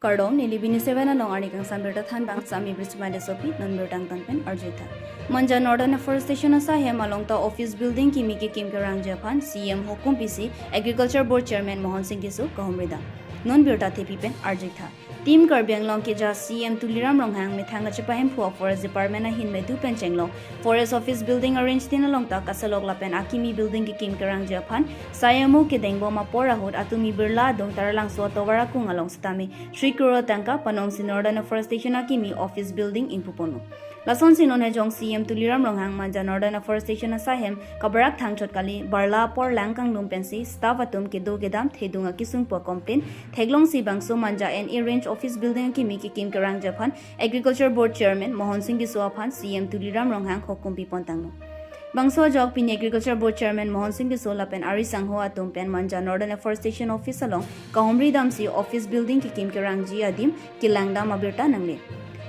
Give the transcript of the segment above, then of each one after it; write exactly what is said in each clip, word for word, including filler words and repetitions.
Kardom, neli B News seven along arni kangsam birta thanbang Sami Brisma Desopi, non birta angtan pen arjuitha. Manja Northern Afforestation asahem along ta office building kimi kekim kerangji aphan C E M hukum pisi Agriculture Board Chairman Mohan Singh Tisso kahumri dam. Non birta thepi pen arjuitha. Team Karbi Anglong keja C E M Tuliram Ronghang methang kachepahemphu a Forest Department ahin medu pen chenglok Forest Office Building arrange tin along ta kasalok lapen akimi building kekim kerangji aphan sai amo kedengbom apor ahut atumi birla adung Taralangso atovar akung along setame three crore tangka panongsi Northern Afforestation akimi office building ingpuponlo. Lasonsi non hejong C E M Tuliram Ronghang Manja Northern Afforestation asahem kabarak thangchot kali, barla apor lang kanglum pensi staff atum kedo kedam thedung akesung pu complain theklongsi bangso Manja N A Range office building akimi kekim kerangji aphan Agriculture Board Chairman Mohan Singh Tisso aphan C E M Tuliram Ronghang hukum pipontanglo. Bangso ajok pini Agriculture Board Chairman Mohan Singh Tisso lapen ari sangho atum pen Manja Northern Afforestation Office along kahumri damsi office building kekim kerangji adim kelangdam abirta nangle.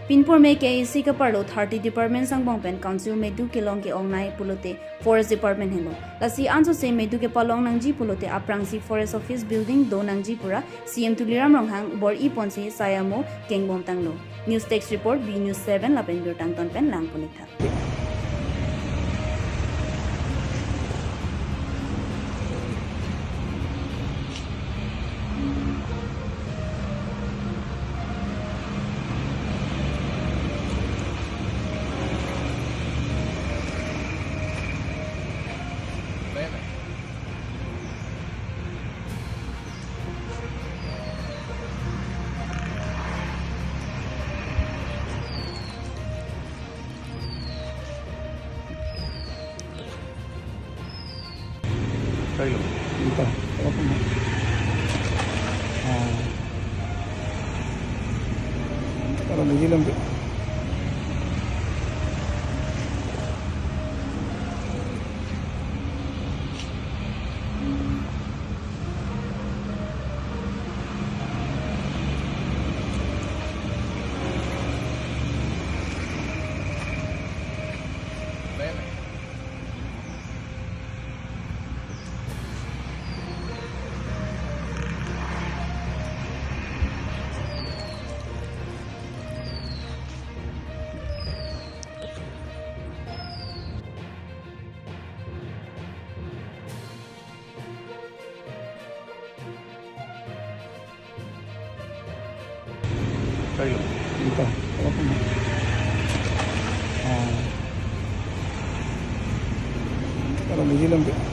Pinpur me K A A C kaparlo thirty departments angbong pen council medu kelong ke-ongnei pulote Forest Department henlo. Lasi ansose medu kepalong nangji pulote aphrangsi Forest Office building do nangji pura C E M Tuliram Ronghang bor-iponsi sai amo kengbomtanglo. News Desk Report, B News seven lapen birta angtan pen langponitha. Kailo. Ito. Opo na. Ah. Para buji lang ke. Kailo. Ito. Opo na. Ah. Para buji lang ke.